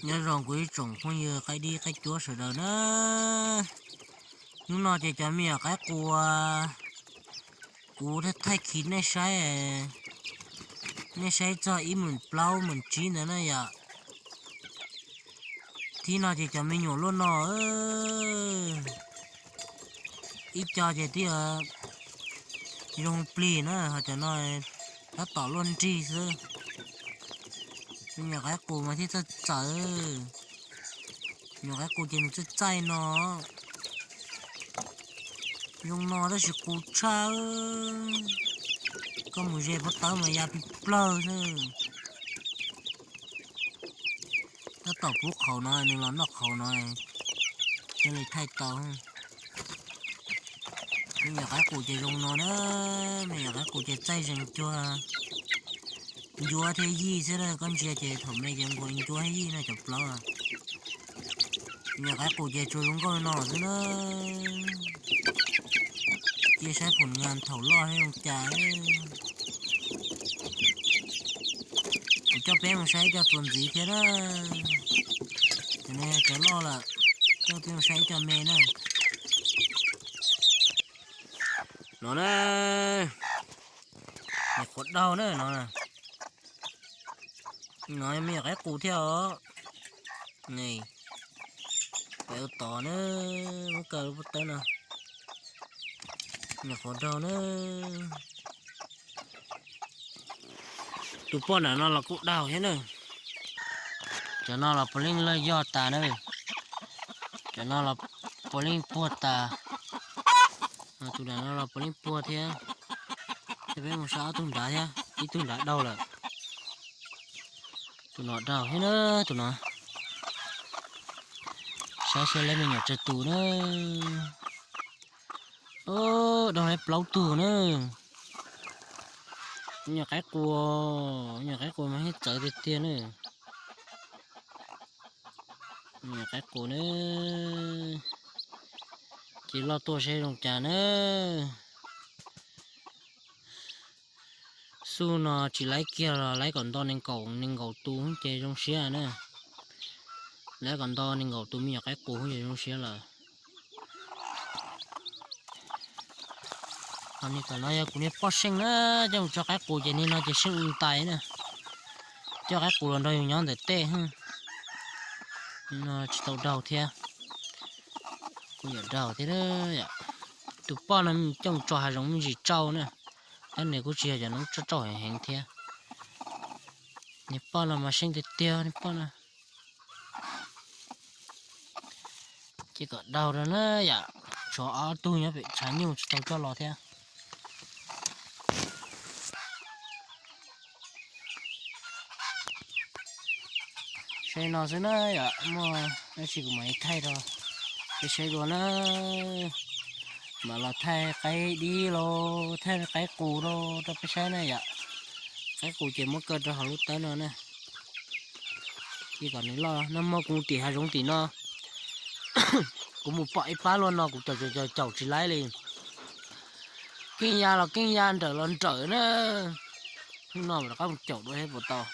Nyob zoo kuv ib tsoom phooj ywg qaib dib qaib cuab sawv daws na. Hnub no ces cov me nyuam qaib qus kuv thaij khi nej saib, nej saib txog ib hmos plaub hmos tsib ntawd na yom. Thib no ces cov me nyuam luaj no, ib co ces twb zoo plig na, ho cov no tab tom luaj nrig xwb. Me nyuam qaib qus mas thiaj txawj txawv. Me nyuam qaib qus ces nws txaij txaij no, zoo no tab sis qus tshaj. Koj mus ze pob tawb mas ya plig plawg xwb. Tab tom pub qhauv no, nws los noj qhauv no thiaj li thaij tau. Me nyuam qaib qus ces zoo no na, me nyuam qaib qus ces txaij zees cuag ncuab thiab yij xwb na. Koj ntsia ces thaum me ces nkaus ncuab thiab yij no cov plaub. Me nyuam qaib qus ces tsuas zoo nkauj no xwb na. Cia saib phom nga thaum loj thiab zoo cas. Kuv coj peb mus saib ib co txuas ntxiv thiab na. Cov no yog cov loj lawm, coj peb mus saib ib co me na. No na, nyuam qhuav daug na no. No me nyuam qaib qus thiab os. Peb ua tod na, muab kaw lub pob tawb no. Nyuam qhuav daug na. Tus poj nram no los kuj daug thiab na. Cov no los puav leej lawj yoj tas na. Cov no los puav leej puag tas. Tus nram no los puav leej puag thiab. Thiab peb mus saib ob tug nrad thiab, ib tug nrad daug lawm. Tus no daug thiab na, tus no. Saib saib lawv me nyuam tsawg tus na. Daug lawm plaub tug na. Nyuam qaib qus, nyuam qaib qus mas thiaj txawv tiag tiag na. Nyuam qaib qus na, ces loj tuaj saib zoo cas na. Xub no tsis laib kiag los laib kom nto nees nkaum, nees nkaum tus ces zoo siab na. Laib kom nto nees nkaum tus me nyuam qaib qus ces zoo siab lawm. Ho nim tom no yog kuv niag poj seej na, coj mus tso qaib qus ces nim no ces seej tais na. Coj qaib qus los nrog yus nyob ntawm tej. No tsis tau daug thiab. Kuj yuav daug thiab, tus poj no coj mus tso hav zoov me ntsis tsau na. Tab nws kuj tsis yog cov noob tsau tsau heev heev thiab. Niag poj no mas seej tiag tiag niag poj no. Ces kom daug rau na yom, tshuav ob tug nyob pem tshav nyuj tsis tau coj los thiab. Saib no xwb na yom, muaj dab tsi kuv mam li thaij rau peb saib dua na. Mam los thaij qaib dib los thaij qaib qus rau rau peb saib na yom. Qaib qus ces muab kaw rau hauv lub tawb no na. Ces kom nws loj no, muaj kuv tim hav zoov tim no, kuv mus pom ib pab luaj no kuv caum caum caum caum tsis laib li. Keej ya los keej ya, nrawm los nrawm na. Hnub no rov qab mus caum dua thiab puas tau.